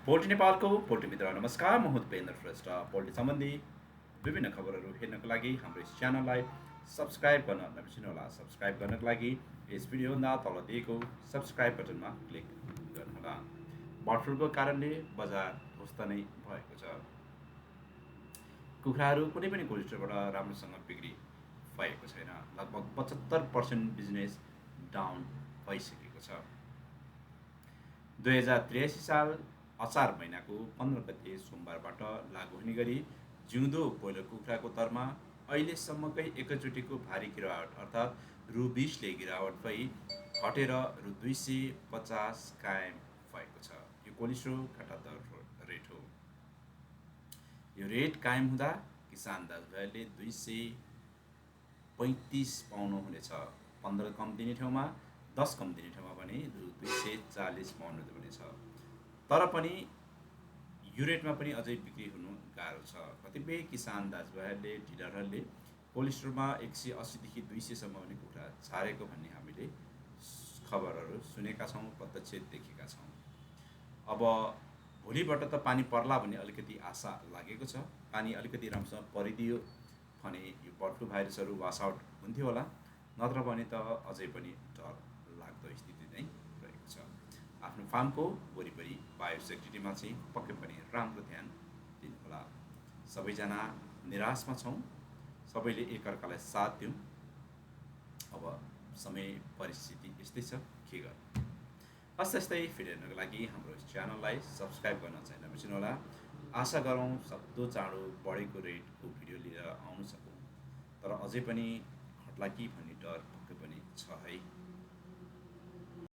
Poultry नेपालको poultry मित्र नमस्कार, म उपेन्द्र श्रेष्ठ। पोल्ट्री सम्बन्धी विभिन्न खबरहरू हेर्नको लागि हाम्रो यस च्यानललाई सब्सक्राइब गर्न नबिर्सिनुहोला। सब्सक्राइब गर्नको लागि यस भिडियोभन्दा तल दिएको सब्सक्राइब बटनमा क्लिक गर्नुहोला। बर्ड फ्लूको कारणले बजार ध्वस्त नै भएको छ। कुखुराहरू कुनै पनि कोल्ड स्टोरबाट राम्रोसँग बिक्री भएको छैन। लगभग 75% बिजनेस डाउन भइसकेको छ। 2083 साल असार महिनाको 15 गते सोमबारबाट लागू हुने गरी जिउँदो ब्रोइलर कुखुराको दरमा अहिलेसम्मकै एकैचोटिको भारी गिरावट अर्थात् रु 20ले गिरावट भई घटेर रु 250 कायम भएको छ। यो कोल्ड स्टोर घाटा दर रेट हो। यो रेट कायम हुँदा किसान दाजुभाइले 235 पाउनु हुनेछ। 15 कम दिने ठाउँमा 10 कम दिने ठाउँमा भने रु 240 पाउनु हुनेछ। तर पनि यो रेटमा पनि अझै बिक्री हुनु गाह्रो छ। कतिपय किसान दाजुभाइहरूले डिलरहरूले कोल्ड स्टोरमा 180 देखि 200 सम्म पनि कुखुरा छारेको भन्ने हामीले खबरहरू सुनेका छौँ, प्रत्यक्ष देखेका छौँ। अब भोलिबाट त पानी पर्ला भन्ने अलिकति आशा लागेको छ। पानी अलिकति राम्रोसँग परिदियो भने यो बर्ड फ्लू भाइरसहरू वास आउट हुन्थ्यो होला, नत्र भने त अझै पनि डर लाग्दो स्थिति नै रहेको छ। आफ्नो फार्मको वरिपरि बायोसेक्युरिटीमा चाहिँ पक्कै पनि राम्रो ध्यान दिनुहोला। सबैजना निराशमा छौँ, सबैले एकअर्कालाई साथ दिउँ। अब समय परिस्थिति यस्तै छ, के गर्नु। हस्, यस्तै फेरि हेर्नको लागि हाम्रो च्यानललाई सब्सक्राइब गर्न चाहिँ नबिर्सिनुहोला। आशा गरौँ सक्दो चाँडो बढेको रेटको भिडियो लिएर आउन सकौँ। तर अझै पनि घट्ला कि भन्ने डर पक्कै पनि छ है।